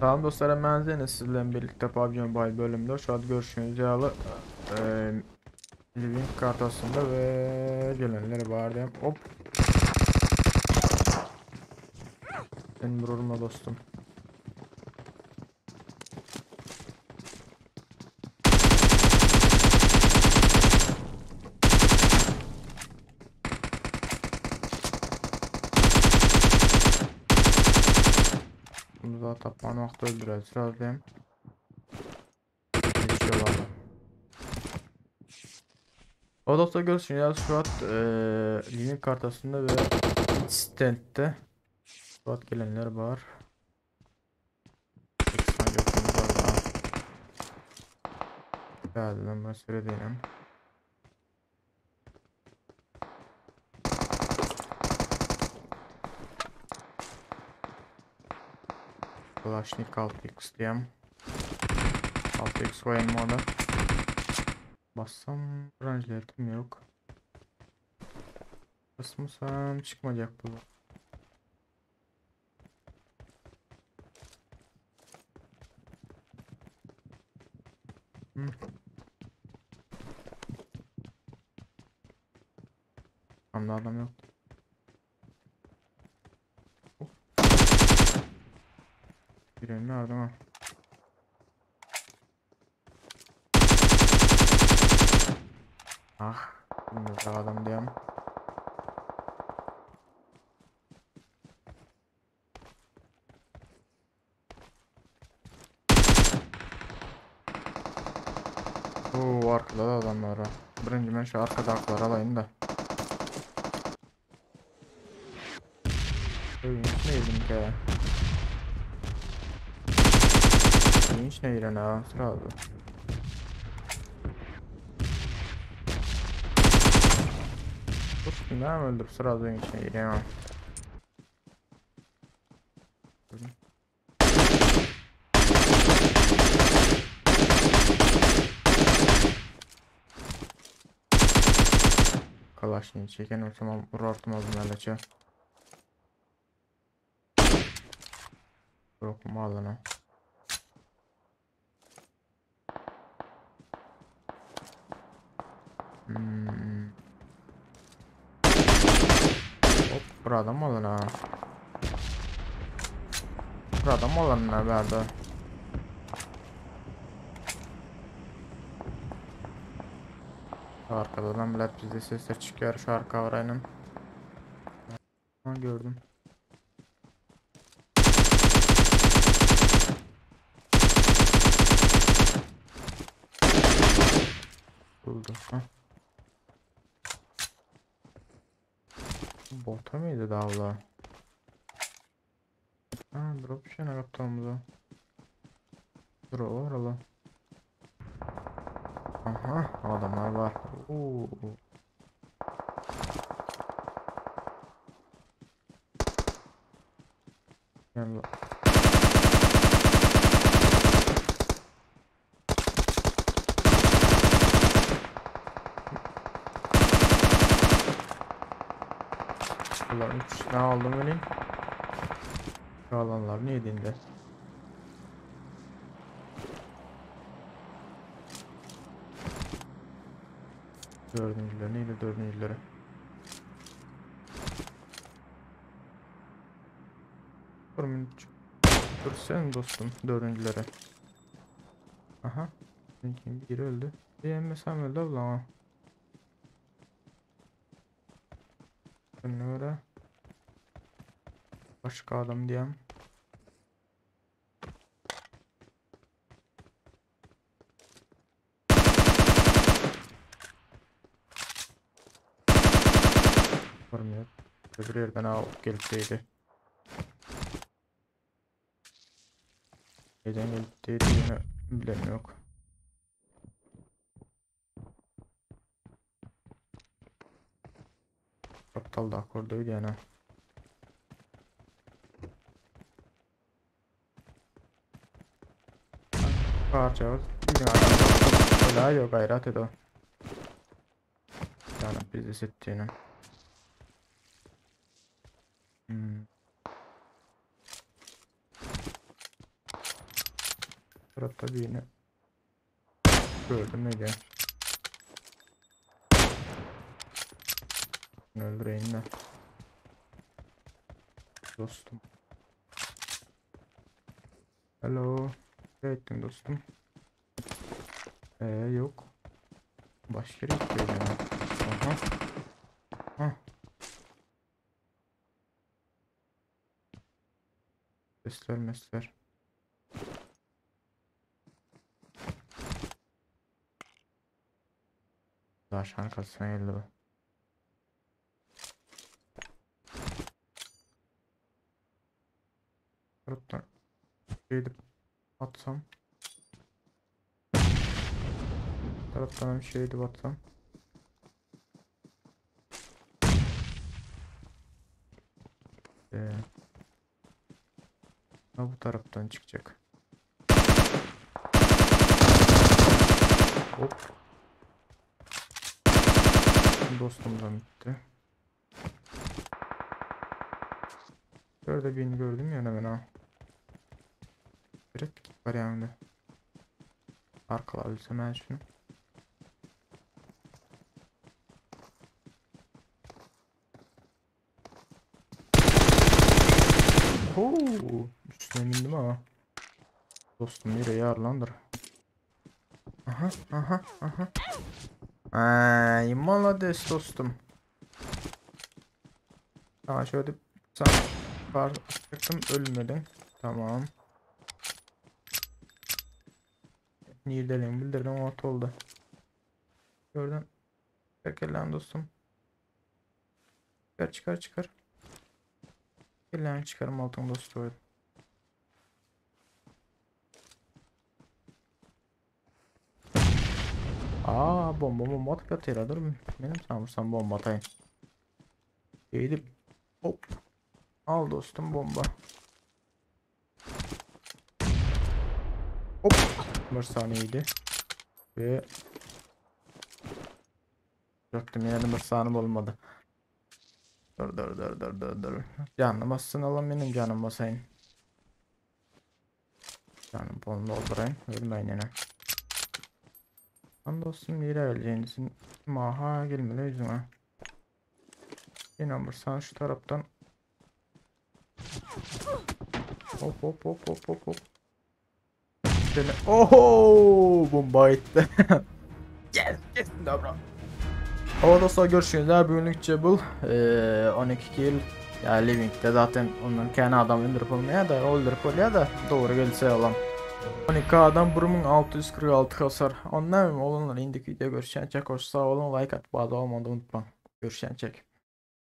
Salam dostlar, men Zeynep sizlerle birlikte PUBG Mobile bölümünde şu an görüşünüz ýaly e, Living kartasında ve gelenler var diýem. Hop. Sen vururma dostum. Bunu da tapman wagty öldüreriz razıyam. Geçiyorlar. O dostlar görüşürüz. Ya şu an eee Living kartasında ve Instant'te şu an gelenler var. 80 götümüz var daha. Geldim ben süredeyim. Kalaşnik 6x diýem. 6x goýayım orada. Bassam branjletim yok. Basmasam çıkmayacak bu. Hı. Tam da adam yok. Hop. Birini nerede ha? Ah, şimdi adam diyorum. Oo, arkada da adamlar var. Birinci ben şu arkadakileri alayım da. Öýün içine girdim ki. Öýün içine giren ha, sırada. Dur, ne öldürüp sırada öýün içine gireyim ha. Kalaşını çeken olsam vurardım azım Yok malına. Hmm. Hop burada malına. Burada malına verdi. Arkadan bile bizde sesler çıkıyor şu arka orayla. Ha gördüm. Buldu. Ha. Bota mıydı davla? Ha drop şuna kaptığımızı. Drop var ola. Aha adamlar var. Oo. Gel. Ulan 3 tane aldım benim. Kalanlar neydi indi? Dördüncüleri neydi dördüncüleri? Dur Dur sen dostum dördüncüleri. Aha. Biri öldü. Diğer sen öldü abla. Ne öyle? Başka adam diyem. Görmüyor. Öbür yerden al gelip değdi. Neden gelip değdiğini bilen yok. Aptal da akorduydu yani. Parça Öyle yok gayret edo. Yani bizi settiğini. Hmm. Tarapda birini gördüm öyle. Öldüreyim de. Dostum. Hello. Ne ettin dostum? Yok. Başka yere gitti yani. Aha. Aha. Sesler mesler. Daş arkasına geldi bu. Taraftan edip atsam. Taraftan bir şey edip atsam. Ha, bu taraftan çıkacak. Hop. Dostumdan gitti. Şurada birini gördüm ya hemen ha. Direkt var yani. Arkalabilsem ben şunu. Oo, üstüne bindim ama. Dostum yere yarlandır. Aha, aha, aha. Ay, malades dostum. Tamam şöyle sen var çıktım ölmedin. Tamam. Nirdelin bildirdim ort oldu. Gördün. Çıkar lan dostum. Çıkar çıkar çıkar. Gel çıkarım altın dostum. Aa bomba bomba atıp yatıyor dur. Benim sanırsam bomba atayım. Eğilip hop. Al dostum bomba. Hop. Bir saniyeydi. Ve bıraktım yani bir saniye olmadı. Dur dur dur dur dur dur. Canım bassın alın benim canım basayım. Canım bunu doldurayım. Ölmeyin yine. Lan dostum yere öleceğinizin maha gelmeli yüzüme. Yine bir şu taraftan. Hop hop hop hop hop hop. Seni oho bomba gitti. Yes yes dobra. Hava dostlar görüşürüz. Bugünlükçe bu 12 kill. Ya Living'de zaten onların kendi adam öldürüp olmaya da öldürüp oluyor da doğru gelse olan. 12 adam 1646 hasar. Ondan olanlar indiki video görüşen çek. Hoş sağ olun like at bağlı olmadı unutma. Görüşen çek.